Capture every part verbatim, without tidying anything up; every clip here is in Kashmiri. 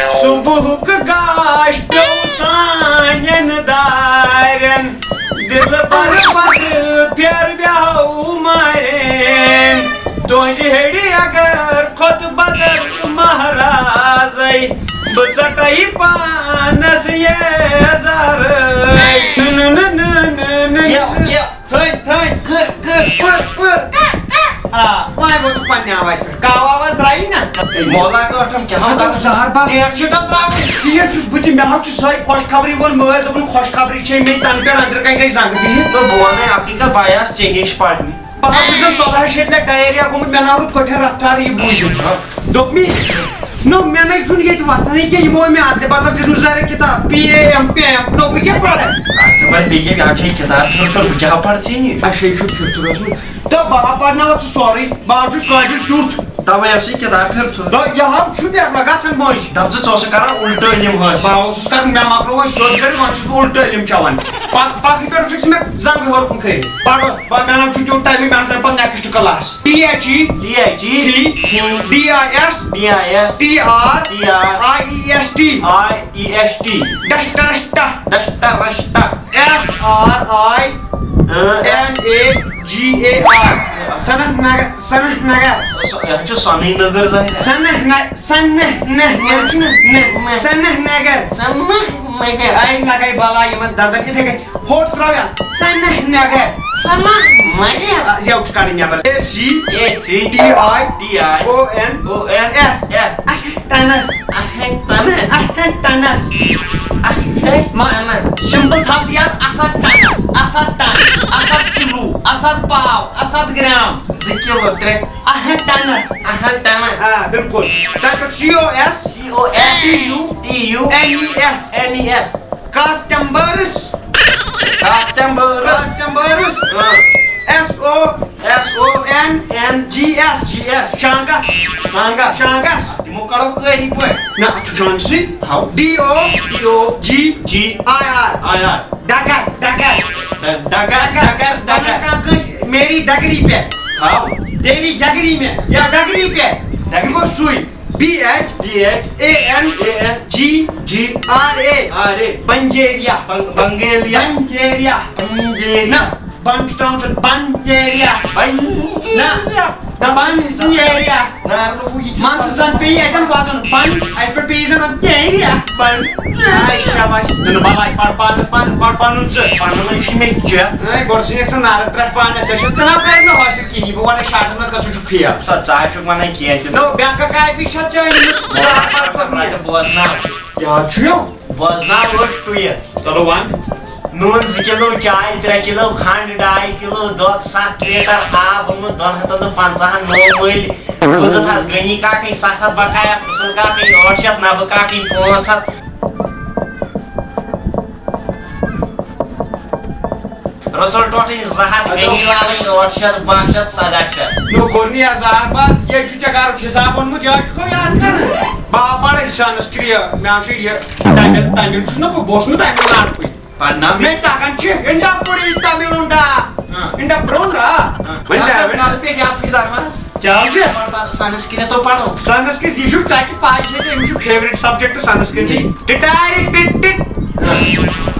صبحُک گاش پیوٚو سانٮ۪ن دارٮ۪ن، دِلبر بدٕ پھِر بیہو مارٮ۪ن۔ تُہنٛزِ ہیٚرِ اگر خۄد بدل مہرازے، بہٕ ژٹے پانس یہِ زرے۔ نہ، نہ، نہ، نہ، نہ، نہ۔ گٮ۪و، گٮ۪و۔ تھٔنۍ، تھٔنۍ۔ کٔر، کٔر، پٔر، پٔر۔ آ، وۄنۍ ووت پننہِ آوازِ پٮ۪ٹھ۔ کاو آواز درٛایی نا؟ مولا گٲٹھم کیٛاہ اَتھ اوس زہر بَتھ۔ ڈیٹ شیٖٹَن ترٛاوٕنۍ۔ ٹھیٖک چھُس بہٕ تہِ، مےٚ حظ چھُ سۄے خۄشخبری ووٚن مٲلۍ، دوٚپُن خۄشخبری چھے مے تَنہٕ پٮ۪ٹھ أنٛدرٕ کَنہِ گژھِ زنٛگہٕ بِہِتھ۔ تہٕ بہٕ وَنَے اَکٕے کَتھ، بہٕ آیاس ژےٚ نِش پَرنہِ۔ بہٕ حظ چھُس زَن ژۄدہَے شیٚتہِ لَٹہِ ڈایریا گوٚمُت، مےٚ نہ روٗد کٔٹھِن رفتار یہِ بوٗزِتھ۔ دوٚپ مےٚ، نو، مےٚ نَے چھُنہٕ ییٚتہِ وۄتھنٕے کینٛہہ، یِمو مےٚ اَدلہِ بدل دِژمٕژ زَرٕ کِتاب، P A M, P M, no, بہٕ کیٛاہ پَرٕ؟ اَسہِ دوٚپ وۄنۍ بیٚیہِ کیٛاہ، مےٚ حظ چھِ یہِ کِتاب پھِرتھٕر، بہٕ کیٛاہ پَرٕ ژےٚ نِش؟ اَسہِ ہے چھُ پھِرتھٕر اوسمُت۔ تہٕ بہٕ ہا پَرناوَتھ ژٕ سورُے، بہٕ ہا چھُس قٲبِل تیُتھ۔ تَوَے ٲسٕے کِتاب پھِرتھٕر۔ تہٕ یہِ ہا چھُ مےٚ گژھان مٔنٛزۍ۔ دَپ ژٕ، ژٕ اوسُکھ کَران اُلٹہٕ علم حٲصِل۔ بہٕ ہا اوسُس کَران، مےٚ مۄکلو وۄنۍ سیوٚد کٔرِتھ، وۄنۍ چھُس بہٕ اُلٹہٕ علم چٮ۪وان۔ پَک-، پَکھ یہِ پٮ۪ٹھ چھُکھ ژٕ مےٚ زنٛگہٕ ہیوٚر کُن کھٲلِتھ۔ پَرٕ، بہٕ، مےٚ نہ چھُ تیوٗت ٹایمٕے، مےٚ آسہِ وۄنۍ پَتہٕ next class. T H E, T H E, T, T, D I S, D I S, T R, T R, I E S T, I E S T, ڈسٹا رسٹا، ڈسٹا رسٹا، ایس آر آئی، اۭں۔ N A G A R, Sant Nagar, سنت نگر۔ سُہ، یہِ حظ چھُ سۄنٕے نٔگٕر ظٲہِر۔ سنت نہ-، سنت نہ-، نہ، یہِ حظ چھُنہٕ نہ، سنت نگر۔ سنت نگر۔ آے لگے بلا یِمن دندن یِتھے کٔنۍ۔ ہوٚٹ ترٛاو یَتھ۔ سنت نگر۔ سنت نگر۔ آ، زیو چھُ کڑٕنۍ نٮ۪بر۔ A C. A C. T I. T I. O N. O N. S. S. اچھا، ٹنس۔ اچھا، ٹنس۔ اچھا، ٹنس۔ اچھا، ما-، ٹنس۔ سمپل تھاو ژٕ یاد، اسد ٹنس، اسد ٹن، اسد کلو، اسد پاو، اسد گرام۔ زٕ کلو، ترٛےٚ۔ اچھا، ٹنس۔ اچھا، ٹنس۔ آ، بِلکُل۔ تَتہِ پٮ۪ٹھ C O S. C O S. T U. T U. M E S. M E S. Costumes. کاسٹمبرس۔ کاسٹمبرس۔ اۭں۔ S O. S O. N. N. G S. G S. Songs. Songs. Songs. تِمو کڑو قٲری پٲٹھۍ۔ نہ، اَتھ چھُ شانگسٕے۔ ہاو۔ D O. D O. G. G. I R. I R. Degr, degr. D-, degr, ڈگر، ڈگر۔ ونان کانٛہہ کٲنٛسہِ، میری ڈگری پہ۔ ہاو۔ تیری ڈگری میں، یا ڈگری پہ۔ ڈگری۔ یہِ گوٚو سُے۔ B H. B H. A N. A N. G. G. R A. R A. Bhangra. Bhan-, Bhangra. بنجیریا۔ بنجیریا۔ نہ، بن چھُ ترٛاوُن ژٕ بنجیریا۔ بنجیریا۔ نہ، نہ، بنجیریا۔ نارٕ لوٚگُے یہِ مان ژٕ زن پیٚیہِ اَتٮ۪ن وَدُن۔ بن، اَتہِ پٮ۪ٹھ پیٚیہِ زن وَدُن۔ بن۔ آے شاباش۔ دُنہٕ بلاے، پَر پانہٕ، پَر، پَر پَنُن ژٕ۔ پَنُن چھُ مےٚ چٮ۪تھ۔ اے، گۄڈٕ ژھٕنِکھ ژٕ نارٕ ترٛٹھ پانَس۔ ژےٚ چھُتھ ژٕ نا پَرِ نہٕ حٲصِل کِہیٖنۍ۔ بہٕ وَنَے شاٹَس منٛز کَتھ ژٕ چھُکھ فیل۔ تہٕ ژٕ ہا چھُکھ وَنان کینٛہہ تہِ۔ نو، بینکہٕ کاپی چھَتھ ژےٚ أنۍمٕژ؟ زٕ ہَتھ پَتہٕ کوٚر مےٚ۔ بوزناو۔ یاد چھُ یو؟ بوزناو ٲٹھ ٹُوِتھ۔ چلو وَن۔ نوٗن زٕ کِلوٗ، چاے ترٛےٚ کِلوٗ، کھنٛڈ ڈاے کِلوٗ، دۄد ستھ لیٖٹر، آب اوٚنمُت دۄن ہَتَن تہٕ پنٛژاہَن نوٚو مٔلۍ۔ بوٗزُتھ حظ، غنی کاکٕنۍ ستھ ہَتھ، بقایا رسول کاکٕنۍ ٲٹھ شیٚتھ، نبہٕ کاکٕنۍ پانٛژھ ہَتھ۔ رسول ٹوٹھٕنۍ زٕ ہَتھ، اچھا۔ غنی والٕنۍ ٲٹھ شیٚتھ، باہ شیٚتھ، سَداہ شیٚتھ۔ نو کوٚر نہٕ یہِ زہر باد، یہِ چھُ ژےٚ گرُک حساب اوٚنمُت، یہِ چھُکھ یاد کران؟ بابا پرے سنسکرت، مےٚ حظ چھُ یہِ تامِل، تامِل چھُس نہ بہٕ، بہٕ اوسُس نہٕ تامِل لڑکُے۔ پرناو مےٚ۔ مےٚ تگان چھِ انڈا پُڑی تامِل اُنڈا۔ ہاں۔ انڈا پرونڈا۔ ہاں۔ وۄنۍ اَتھ تامِل۔ چھا کلہٕ پٮ۪ٹھ یا پھِر دروازٕ؟ کیٛاہ حظ چھِ؟ پَر، پَر، سنسکرتو پَرو۔ سنسکرت، یہِ چھُ ژےٚ کہِ پاے چھے ژےٚ، أمِس چھُ favourite subject سنسکرتی۔ ٹِٹارِ ٹِٹ ٹِٹ۔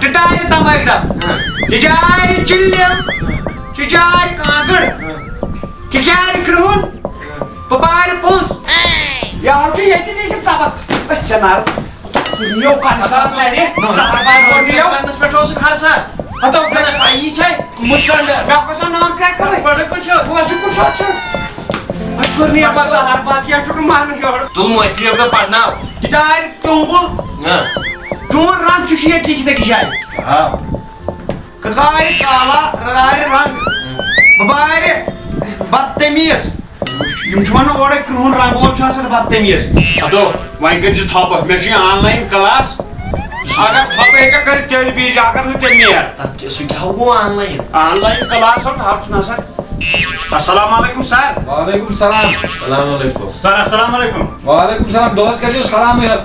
ٹِٹارِ تمباکھ ڈب۔ ہاں۔ ٹِٹارِ چِلِم۔ ہاں۔ ٹِٹارِ کانٛگٕر۔ ہاں۔ ٹِٹارِ کرٛہُن۔ ہاں۔ پَپارِ پوٚز۔ یہِ حظ چھُ ییٚتہِ لیکھِتھ سبق۔ أسۍ چھِ نار۔ یو کَنہِ ساتہٕ نَرِ، زَبردست کوٚر مےٚ یو۔ پَرنَس پٮ۪ٹھ اوسُکھ ہر ساتھ۔ ہَتو نہ، نہ، پَیی چھے، مُشکِل نہ۔ مےٚ کۄس ناو کیٛاہ کَرٕنۍ؟ پَرٕ کُن چھُ۔ بہٕ اوسُس کُن ساتہٕ چھُ۔ وۄنۍ کوٚر نہٕ یَپٲرۍ سہل پَتہٕ کیٛاہ چھُکھ مانان یورٕ؟ تُل مۄٹھی یو مےٚ پَرناو۔ دِدارِ ٹوٚنٛگُل۔ ہاں۔ چون رنٛگ تہِ چھُ ییٚتہِ لیکھِتھ أکِس جایہِ۔ ہاو۔ ککارِ کالا، رارِ رنٛگ، ببارِ بدتمیٖز۔ یِم چھِ وَنان اورَے کرٛہُن رنٛگ وول چھُ آسان بدتمیٖز۔ اَدو، وۄنۍ کٔرۍ زِ تھۄپہٕ، مےٚ چھُ یہِ online class۔ اگر تھۄپہٕ ہیٚکہِ کٔرِتھ تیٚلہِ بیٚیہِ، اگر نہٕ تیٚلہِ نیر۔ تَتھ کیٛاہ، سُہ کیٛاہ گوٚو online؟ Online class ہُنٛد حظ چھُنہٕ آسان۔ السلام علیکم sir۔ وعلیکم السلام۔ السلام علیکم۔ Sir، السلام علیکم۔ وعلیکم السلام۔ دۄہَس کَتہِ چھُ سلامٕے حظ؟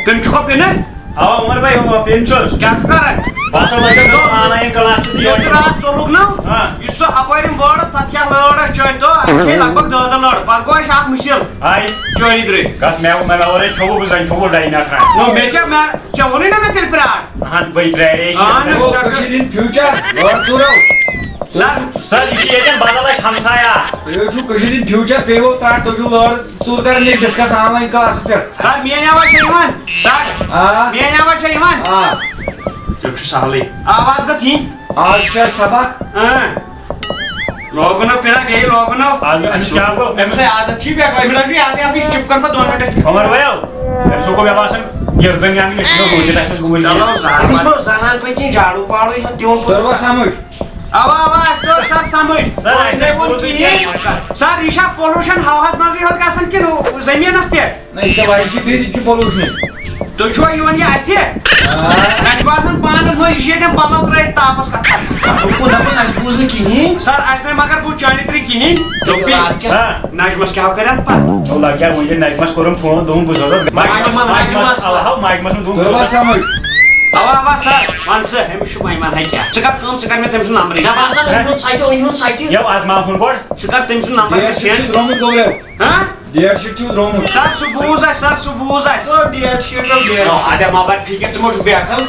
تٔمۍ چھُکھا پِنہٕ؟ آ، عمر بھائی، ہُم پِن چھُس۔ کیٛاہ چھُ کران؟ بہٕ ہسا لٲگِو آن لاین کلاس چھُ ییٚلہِ ژٕ یورٕ۔ راتھ ژوٚلُکھ نہ، ہاں۔ یُس سُہ اپٲرۍ یِم وٲڈ ٲس، تَتھ کیٛاہ لٲر ٲس چٲنۍ دۄہ؟ اَسہِ کھیٚیہِ لگ بگ دَہ دَہ لٲر۔ پَتہٕ گوٚو اَسہِ اَکھ مُشِل۔ آے۔ چٲنی درٛے۔ کَس مےٚ، مےٚ، مےٚ وَرٲے کھیوٚوُ بہٕ زَنہِ کھیوٚوُ ڈاے مےٚ کھنٛڈ۔ نو، مےٚ کیٛاہ، مےٚ، ژےٚ ووٚنُے نہ مےٚ تیٚلہِ پرٛار۔ اَہَن، بٔے پرٛارے أسۍ۔ اَہَن۔ او، کٔشیٖرِ ہِنٛدۍ فیوٗچر، لٲر ژوٗرو۔ سَر۔ سَر، یہِ چھُ ییٚتٮ۪ن بدل اَسہِ ہمسایا۔ تُہۍ حظ چھِو کٔشیٖرِ ہِنٛدۍ فیوٗچر، پیٚیِو ترٛٹھ، تُہۍ چھِو لٲر ژوٗر کَران ییٚتہِ ڈِسکس آن لاین کلاسَس پٮ۪ٹھ۔ سَر، میٛٲنۍ آواز چھےٚ یِوان؟ سَر، آ۔ میٛٲنۍ آواز چھےٚ یِوان؟ آ۔ تیٚلہِ چھُ سہلٕے۔ آواز گٔژھ یِنۍ۔ آز چھُ اَسہِ سبق۔ اۭں۔ لوگُن ہو پھِرا، بیٚیہِ لوگُن ہو۔ آز أمِس کیٛاہ گوٚو؟ أمِس ہے عادت چھِ بیٚیہِ، أمِس چھُ یاد تہِ آسان، یہِ چھُ چُپ کَران پَتہٕ دۄن مِنٹَن۔ عمر بھایو، أمِس گوٚو مےٚ باسان گِردَن یَنہٕ مےٚ چھُنہٕ روٗدِتھ اَسہِ گوٚمُت۔ چلو، زانٛہہ أمِس ما زنان پٔتۍ کِنۍ جاڑوٗ پاڑوٗ ہیوٚن تِمو کوٚر۔ تٔروا سمجھ؟ اَوا، اَوا، اَسہِ توٚر سَر سمجھ۔ سَر، اَسہِ نَے بوٗزُے کِہیٖنۍ۔ سَر، یہِ چھا pollution ہوہَس منٛزٕے یوت گژھان کِنہٕ زٔمیٖنَس تہِ؟ نہ، یہِ ژےٚ وَرِ چھُ بیٚیہِ تہِ چھُ pollution۔ تُہۍ چھُوا یِوان یہِ اَتھِ؟ آ۔ مےٚ چھُ باسان پانَس منٛز یہِ چھُ ییٚتٮ۪ن پَلو ترٛٲیِتھ تاپَس کَتھ کَران۔ دوٚپُن دَپُس اَسہِ بوٗز نہٕ کِہیٖنۍ۔ سَر، اَسہِ نَے مگر بوٗز چانہِ ترٛے کِہیٖنۍ۔ دوٚپمَے، راتھ کیٛاہ؟ ہاں۔ نجمَس کیٛاہ ہو کَرِ اَتھ پَتہٕ؟ نو لَگ کیٛاہ وۄنۍ ییٚلہِ نجمَس کوٚرُم فون، دوٚپُن بہٕ سوزَتھ نجمَس، نجمَس، نجمَس۔ اَوا، ہاو، نجمَس دوٚپُن بہٕ تُل وۄنۍ سوزَتھ۔ سَمٕجھ۔ اَوا، اَوا، سَر، وَن ژٕ، أمِس چھُ مَیمان ہا کیٛاہ؟ ژٕ کَر کٲم، ژٕ کَر مےٚ تٔمۍ سُنٛد نمبرٕے۔ مےٚ باسان أمۍ ہیوٚت سَتہِ، أمۍ ہیوٚت سَتہِ۔ یَو، اَز ما ہُن گۄڈٕ۔ ژٕ کَر تٔمۍ سُنٛد نمبر مےٚ ڈیٹ شیٖٹ چھُ send۔ درٛامُت گوٚبریو۔ ہاں؟ ڈیٹ شیٖٹ چھُ درٛامُت۔ سَر، سُہ بوٗز اَسہِ، سَر، سُہ بوٗز اَسہِ۔ سَر، ڈیٹ شیٖٹ اوس ڈیٹ۔ نو، اَدٕ ما بَر فِکِر، ژٕ ما چھُکھ بے عقل؟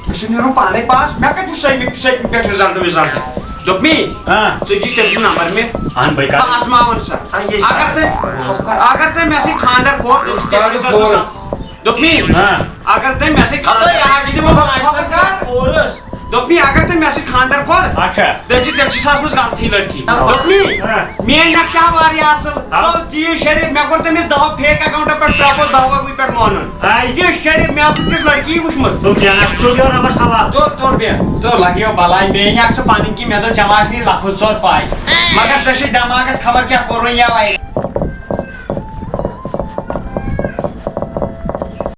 مےٚ چھُ نیرُن پانَے پاس، مےٚ کَتہِ وُچھ سٔتمہِ، سٔتمہِ پٮ۪ٹھ result وِزلٹ؟ دوٚپمے، ہاں۔ ژٕ دِ تٔمۍ سُنٛد نمبر مےٚ۔ اَہَن بٔے کَرٕ۔ بہٕ آزماوَن سَر۔ آ، یے سَر۔ اگر تٔمۍ، اگر تٔمۍ مےٚ سۭتۍ خانٛدر کوٚر، تٔمۍ سۭتۍ کیٛاہ چھِ سَر سُہ سَر؟ دوٚپمے، ہاں۔ اگر تٔمۍ مےٚ سۭتۍ خبر خانٛدر یہِ حظ چھِ دِوان خبر کر۔ پانٛژھ پانٛژھ پانٛژھ۔ دوٚپمے، اگر تٔمۍ مےٚ سۭتۍ خانٛدر کوٚر، اچھا۔ تٔمۍ چھِ، تٔمۍ چھِ سۄ ٲسمٕژ غلطی لڑکی۔ آ۔ دوٚپمے، ہاں۔ میٛٲنۍ نَکھ تہِ ہا واریاہ اَصٕل۔ آ۔ گوٚو تیٖژ شریٖف، مےٚ کوٚر تٔمِس دَہو fake accountو پٮ۪ٹھ propose، دَہوَے وٕنہِ پٮ۪ٹھ مونُن۔ آ۔ تیٖژ شریٖف، مےٚ ٲس نہٕ تِژھ لڑکی وٕچھمٕژ۔ دوٚپ کیٛاہ نہ، تُل یور رۄبَس حوالہٕ۔ توٚر، توٚر بیٚہہ۔ توٚر لگیو بلاے، میٛٲنۍ اَکھ سۄ پَنٕنۍ کِنۍ، مےٚ دوٚپ ژےٚ ما آسہِ نہٕ یہِ لفظ ژور پَے۔ مگر ژےٚ چھے دٮ۪ماغَس خبر کیٛاہ کوٚرُن یَوَے۔